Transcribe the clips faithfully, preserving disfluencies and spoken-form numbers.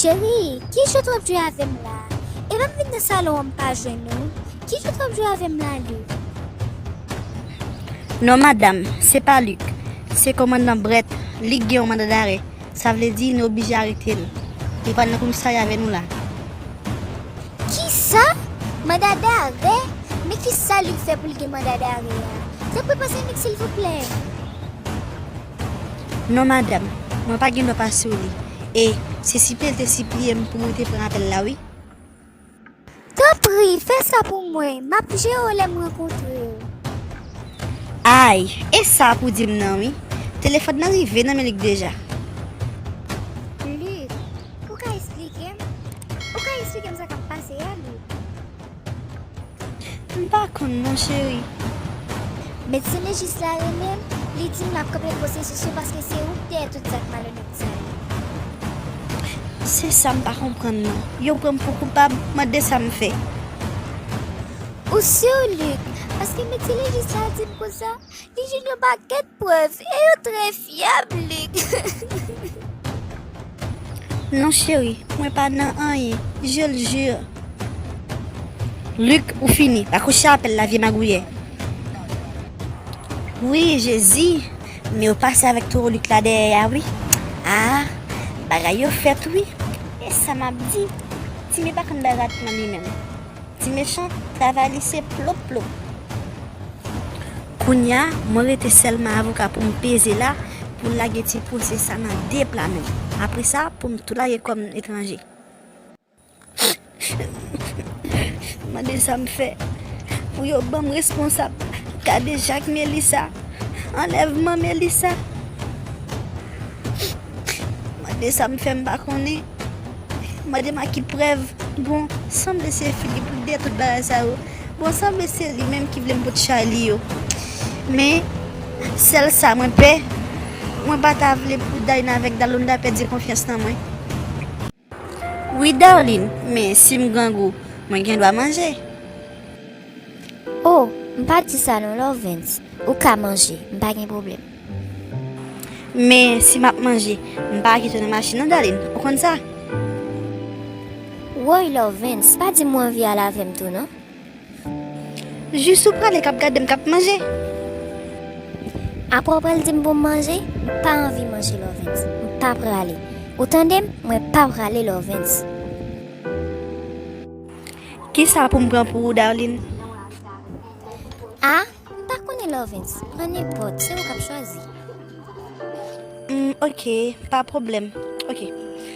Cheri, ki jwèt w ap jwe avè m la? Epa m vin nan salon an m pa jwenn ou. Ki jwèt w ap jwe avè m la, Luc? Non, madanm, se pa Luc. Se kòmandan Brett. Li k gen yon manda dare. Sa vle di, nou oblije arete l. Li pral nan komisarya avè nou la. Kisa? Manda dare? Men kisa Luc fè pou l gen manda dare a? Tanpri pase Luc, silvouplè. Non, madanm, mwen pa gen dwa pase w li. E se sipliye l te sipliye m pou mwen te pran apèl la, wi. Tanpri, fè sa pou mwen. M ap jere w lè m rankontre w. Ay, e sa pou di m nan, wi. Telefòn nan rive nan men Luc deja. Luc, ou ka eksplike m? Ou ka eksplike m sa k ap pase a, Luc? M pa konn non, cheri. Medsen lejis la renmen m, li di m l ap kanpe pwosesis yo paske se ou k dèyè tout zak malonèt sa yo. Se sa m pa konprann nan. Yo pran m pou koupab, mande sa m fè. Ou si, Luc? Paske medsen lejis la di m konsa, li jwenn yon pakèt prèv, e yo trè fyab, Luc. Non, cheri, mwen pa nan anyen, je le jure. Luc, ou fini, rakwoche apèl la, vye magouyè. Wi, Jezi, men yo pase avèk towo Luc la dèyè a, wi. A, bagay yo fèt, wi. E sa m ap di, Timi pa konn bay ratman li menm. Ti mechan, travay li se plop plop. Kounye a, mwen rete sèlman avoka pou m peze la, pou lage ti pwosè sa nan de pla menm. Apre sa, pou m tou lage kò m etranje. Mande sa m fè pou yo ban m responsab kadejak Melissa, anlèvman Melissa. Mande sa m fè m pa konnen. Mande m a ki prèv. Bon, sanble se Philippe ki dèyè tout bagay sa yo. Bon, sanble se li menm ki vle m pot chay li yo. Men, sèl sa mwen pè, mwen pa ta vle pou Dayna avèk Dalonda pèdi konfyans nan mwen. Wi, Darline, men si m grangou, mwen gen dwa manje. Oh, m pa di sa non, Lovens. Ou ka manje, m pa gen pwoblèm. Men si m ap manje, m pa kite w nan machin nan, Darline. Ou konn sa? Woy, Lovens, pa di m ou anvi ale avè m tou non. Jis ou prale k ap gade m k ap manje. Apre w pral di m pou m manje, m pa anvi manje, Lovens. M pa prale. Ou tande m? Mwen pa prale, Lovens. Kisa pou m pran pou ou, Darline? A, m pa konnen, Lovens. Pran nenpòt, se ou k ap chwazi. Hmm, ok, pa pwoblèm. Ok.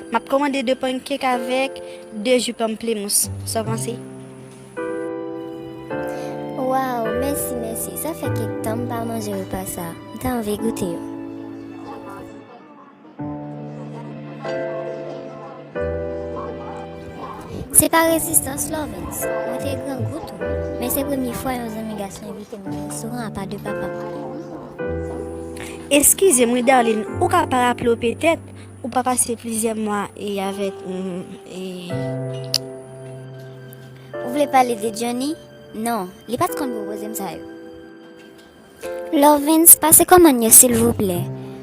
M ap kòmande de pankèk avèk de ji pamplemous. Sa w panse? Waw, mèsi, mèsi. Sa fè kèk tan m pa manje repa sa. M ta anvi goute yo. Se pa rezistans, Lovens. Mwen te grangou tou. Men se premye fwa yon zanmi gason envite m nan restoran apa de papa m. Eskize m wi, Darline, ou ka pa raple w petèt, ou pa pase plizyè mwa e avèk, mm, e. Ou vle pale de Johnny? Non, li pa t konn pwopoze m sa yo. Lovens, pase kòmann yo silvouplè.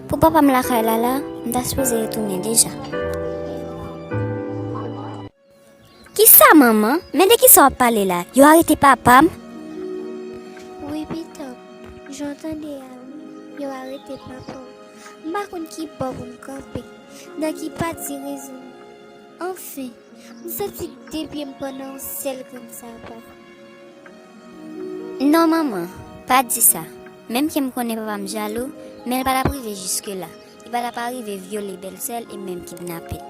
Pou papa m lakay la la, m ta sipoze retounen deja. Kisa, manman? Men de kisa w ap pale la? Yo arete papa m? Wi, pitit, jan w tande a wi, yo arete papa w. M pa konn ki bò pou m kanpe, nan ki pati rezon. Anfen, m santi de pye m pandan yon sèl grenn sapat. Non, manman, pa di sa. Menm ke m konnen papa m jalou, men l pa t ap rive jiske la. Li pa t ap arive vyole bèlsè l e menm kidnape l.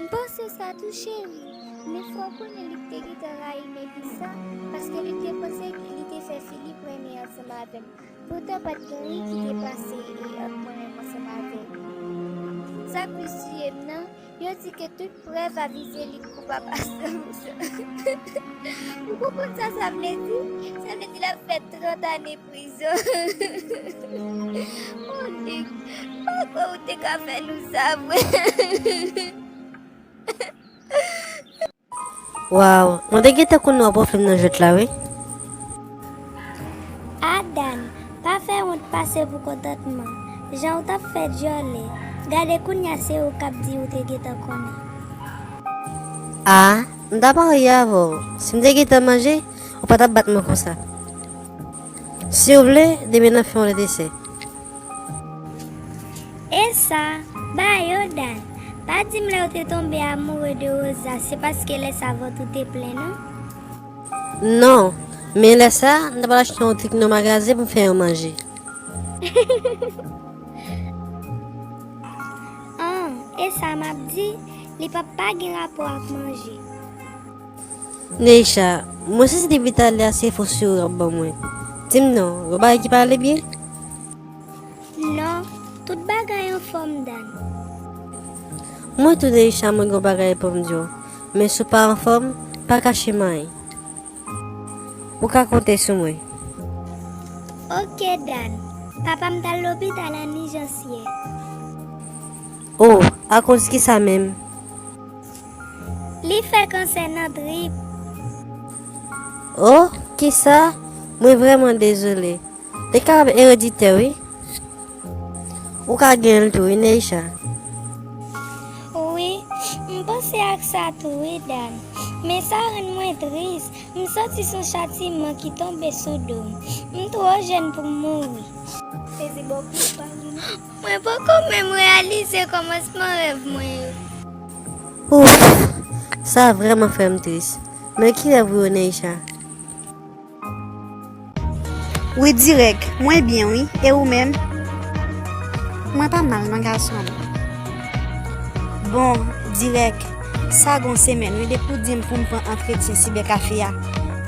M panse sa tou, cheri. Men fò w konnen Luc te gentan rayi Melissa, paske Luc te panse li te fè Philippe renmen ansanm avè m. Poutan pa t gen anyen ki te pase e ant mwen menm ansanm avè l. Sa k plis touye m nan, yo di ke tout prèv a vize Luc koupab a san pou san. Ou konprann sa sa vle di? Sa vle di l ap fè trant ane prizon. Oh, Luc, pa kwè ou te ka fè nou sa vre. Waw, mwen te gentan konnen w ap ofri m nan jwèt la, wi. Adan, pa fè wont pase pou kontantman. Jan w t ap fè dyòlè, Gade kounye a se ou k ap di ou te gentan konnen. A, m ta parye avè w. Si m te gentan manje, ou pa t ap bat mwen konsa. Si w vle, demen n ap fè yon lòt esè. E sa, ba yo, Dan. Pa di m lè w te tonbe amoure de Rosa, se paske lè sa vant ou te plen, non? Non, men lè sa, m ta pral achte yon trik nan magazen pou m fè yon manje. An, e sa m ap di, li p ap pa gen rapò ak manje. Neisha, mwen santi depi talè a se fo siri w ap ban mwen. Di m non, yon bagay ki pa ale byen? Non, tout bagay anfòm, Dan. Mwen tou, Neisha, mwen gen yon bagay pou m di w. Men si w pa anfòm, pa kache m anyen. Ou ka konte sou mwen. Oke, Dan. Papa m t al lopital an ijans yè. O, akoz kisa menm? Li fè kansè nan trip. O, kisa? Mwen vrèman dezole. Li kapab ereditè, wi. Ou ka gen l tou, wi, Neisha. Wi, m panse ak sa tou, wi, Dan. Men sa rann mwen tris. M santi s on chatiman ki tonbe sou do m. M twò jèn pou m mouri. Sezi bokou pa vini. Mwen poko menm reyalize kòmansman rèv mwen yo. Ouf, sa vrèman fè m tris. Men ki rèv ou yo, Neisha? Wi, Dirèk, mwen byen, wi. E ou menm? Mwen pa mal, non, gason m. Bon, Dirèk, sa gon semèn, wi, depi w di m pou m pran antretyen sibèkafe a.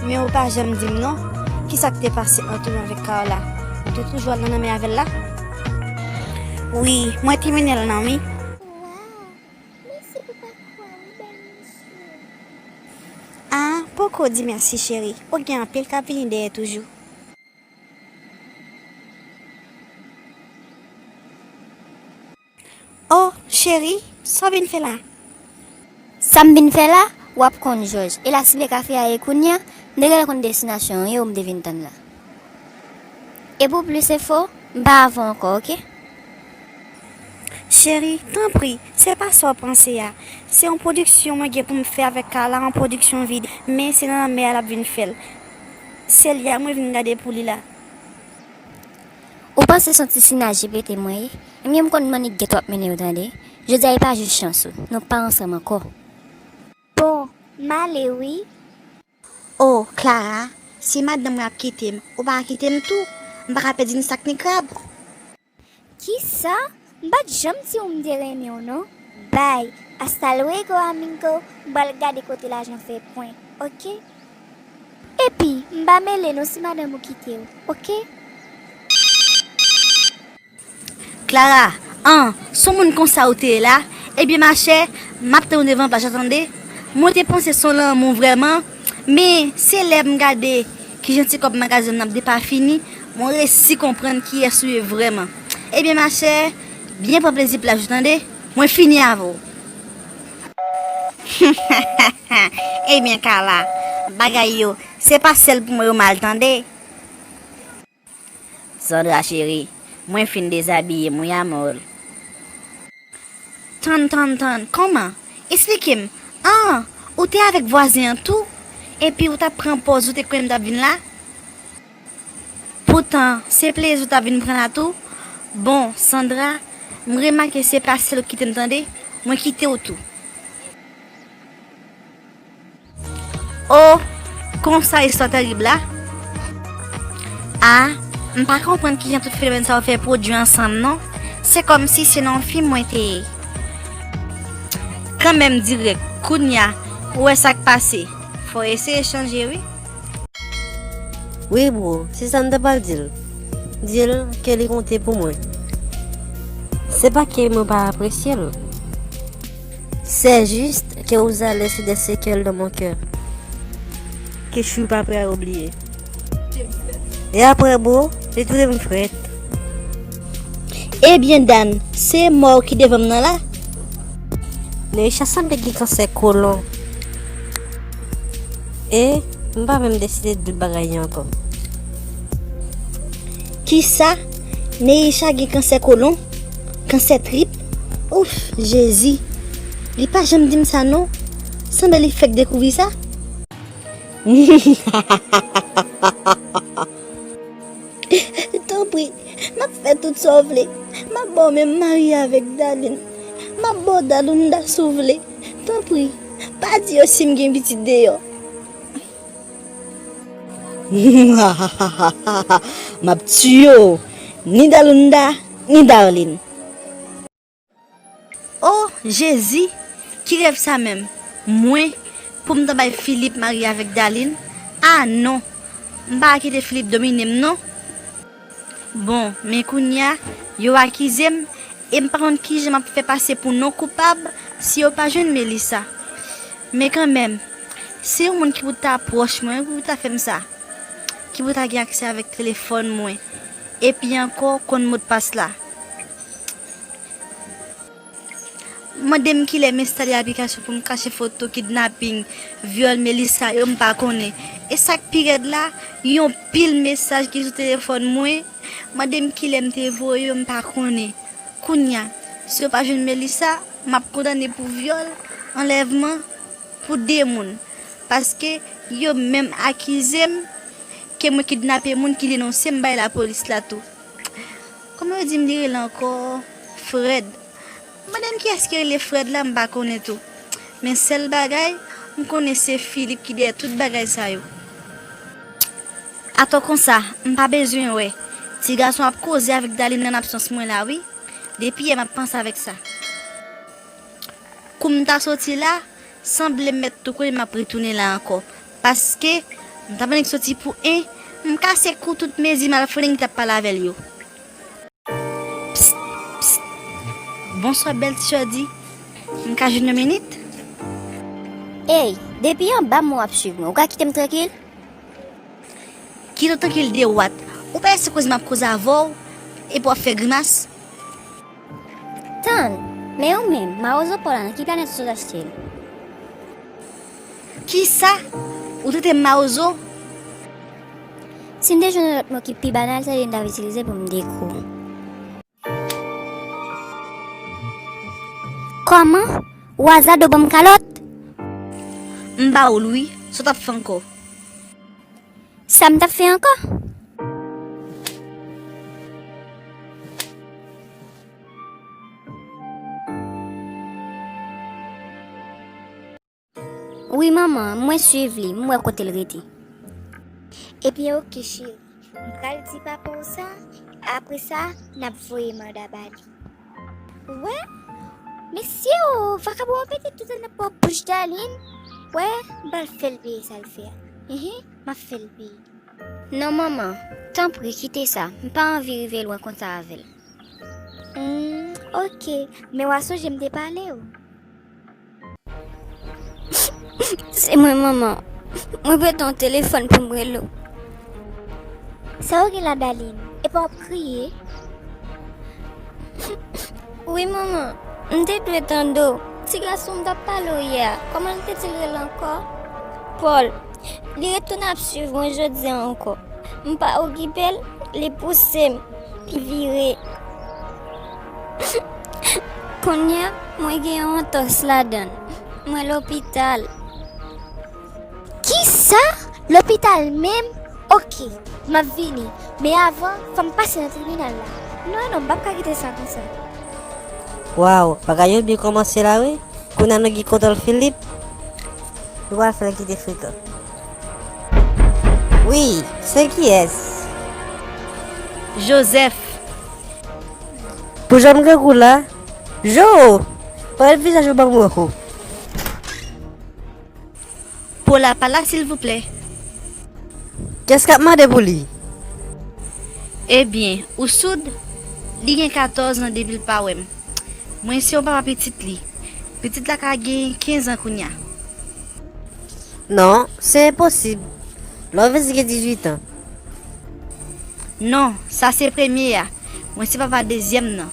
Men ou pa janm di m, non. Kisa k te pase ant ou avèk Carla? Ou te toujou al nan lanmè avè l la? Wi, mwen te mennen l nan, wi. Waw, mèsi pou pakò a, wi, bèl mesye. A, poko di mèsi, cheri. Ou gen anpil k ap vini dèyè toujou. O, cheri, sa w vin fè la? Sa m vin fè la? W ap konn, Jòj. E la sibèkafe a ye kounye a, m te genlè konn destinasyon an ye ou m te vin tann la. E pou plis enfo, m pa avè w ankò, oke? Cheri, tanpri, se pa sa w panse a. Se yon pwodiksyon mwen gen pou m fè avèk Carla, yon pwodiksyon vid, men se nan lanmè a l ap vin fè l. Se li a mwen vin gade pou li la. Ou panse s on ti sinaj J P T mwen ye? Ebyen m konn mannik gèt w ap mennen yo, tande. Jodi a e pa jis chans ou, nou pa ansanm ankò. Bon, m ale wi. O, Clara, si madanm mwen ap kite m, ou pa ka kite m tou? M pa ka pèdi ni sak ni krab. Kisa? M pa t janm di w m te renmen w non. Bay, hasta luego amigo, m pral gade kote lajan fè pwen, oke? Epi, m pa mele non si madanm ou kite w, oke? Clara, an, s on moun konsa ou te ye la? Ebyen machè, m ap tann ou devan plaj la tande. Mwen te panse s on lanmou vrèman, men se lè m gade kijan ti kòb magazen m nan ap depafini, mwen resi konprann kiyès ou ye vrèman. Ebyen machè, byen pran plezi plaj ou tande. Mwen fini avè w. Ebyen Carla, bagay yo, se pa sèl pou mwen yo mal tande. Sandra cheri, mwen fin dezabiye m wi amor. Tann, tann, tann, kòman? Esplike m. An, ou te avèk vwazen an tou? Epi ou t ap pran pòz ou te konnen m t ap vin la? Poutan, se plezi w t ap vin pran la tou? Bon, Sandra, m remake se pa sèl ou kite m tande, mwen kite w tou. O, konsa istwa terib la? A, m pa konprann kijan tout fenomèn sa yo fè pwodui ansanm non. Se kòmsi se nan yon fim mwen te ye. Kanmenm Dirèk, kounya, ou wè sa k pase. Fò w eseye chanje wi. Wi bro, se sa m ta pral di l. Di l ke li konte pou mwen. Se pa ke mwen pa apresye l. C'est juste que vous allez laisser des séquelles dans mon cœur que je suis pas prêt à oublier. E apre bro, li tounen m frèt. Ebyen Dan, se mò w ki devan m nan la? Neisha sanble gen kansè kolon. E m pa menm deside di l bagay yo ankò. Kisa? Neisha gen kansè kolon? Kansè trip? Ouf, Jezi! Li pa janm di m sa non. Sanble li fèk dekouvri sa. Tanpri, m ap fè tout sa w vle. M ap ba w menm marye avèk Dalin. M ap ba w Dalounda si w vle. Tanpri, pa di yo si m gen pitit deyò. M ap tiye w, ni Dalounda, ni Darline. O Jezi, ki rèv sa menm? Mwen, pou m ta bay Philippe marye avèk Darline? A non, m pa ka kite Philippe domine m non. Bon, men kounye a, yo akize m, e m pa konn kijan m ap fè pase pou non koupab si yo pa jwenn Melissa. Men kanmenm, se yon moun ki pou ta pwòch mwen wi pou ta fè m sa, ki pou ta gen aksè avèk telefòn mwen, epi ankò konn modpas la. Mande m kilè m enstale aplikasyon pou m kache foto kidnaping, vyòl Melissa yo, m pa konnen. E sa k pi rèd la, yon pil mesaj ki sou telefòn mwen, mande m kilè m te voye yo, m pa konnen. Kounya, si yo pa jwenn Melissa, m ap kondane pou vyòl, anlèvman, pou de moun. Paske yo menm akize m ke mwen kidnape moun ki denonse m bay lapolis la tou. Kòman yo di m li rele ankò? Fred. Mande m kiyès ki rele Fred la, m pa konnen tou. Men sèl bagay, m konnen se Philippe ki dèyè tout bagay sa yo. Atò konsa, m pa bezwen wè. Ti gason ap koze avèk Darline nan absans mwen la wi. Depi yè m ap panse avèk sa. Kou m ta soti la, sanble m mèt tou konnen m ap retounen la ankò. Paske, m t ap annik soti pou en, m kase kou tout mezi malfrendeng ki t ap pale avè l yo. Pst, pst. Bonswa, bèl ti Shorty. M ka jwenn yon minit? Ey, depi anba m wè w ap swiv mwen, ou ka kite m trankil? Kite w trankil de wat. Ou pa wè se koze m ap koze avè w, epi w ap fè grimas? Tann, men ou menm, mawozo pa w la, nan ki planèt ou sot achte l? Kisa? Ou trete m mawozo? Si m te jwenn yon lòt mo ki pi banal, se li m t ap itilize pou m dekri w. Kòman? Ou azade w ban m kalòt? M ba ou l wi, sa w t ap fè ankò? Sa m t ap fè ankò? Wi manman, mwen swiv li, m wè kote l rete. Ebyen oke cheri, m pral di papa w sa, apre sa n ap voye manda ba li. Wè, mesye o, vakabon an pete tout annapò bouch Darline. Wè, m pral fè l peye sa l fè a. Enhen, m ap fè l peye. Non manman, tanpri kite sa, m pa anvi rive lwen konsa avè l. Hmm, oke, men w a sonje m te pale w. Se mwen manman. Mwen prete yon telefòn pou m rele w. Sa w gen la Darline? Epa w ap kriye? Wi manman, m te dwe tande w. Ti gason m t ap pale w yè a, kòman l te di l rele ankò? Paul. Li retounen ap swiv mwen jodi a ankò. M pa okipe l, li pouse m, li vire. Kounye a, mwen gen yon antòs ladan l. Mwen lopital. Kisa? Lopital menm? Oke, m ap vini. Men avan, fò m pase nan tribinal la. Non, non, m p ap ka kite sa konsa. Waw, bagay yo byen kòmanse la wi. Kounye a nou gen kontwòl Philippe. Nou pral fè l kite frekan. Wi, se kiyès? Joseph. Pou jan m grangou la? Jo! Parèt vizaj ou ban m wè ho. Paul la pa la silvouplè? Kiyès k ap mande pou li? Ebyen, ou soud? Li gen katòz an depi l pa wè m. Mwen se yon papa pitit li. Pitit la ka gen kenz an kounye a. Non, se enposib. Lovis gen dizuit an. Non, sa se premye a. Mwen se papa dezyèm nan.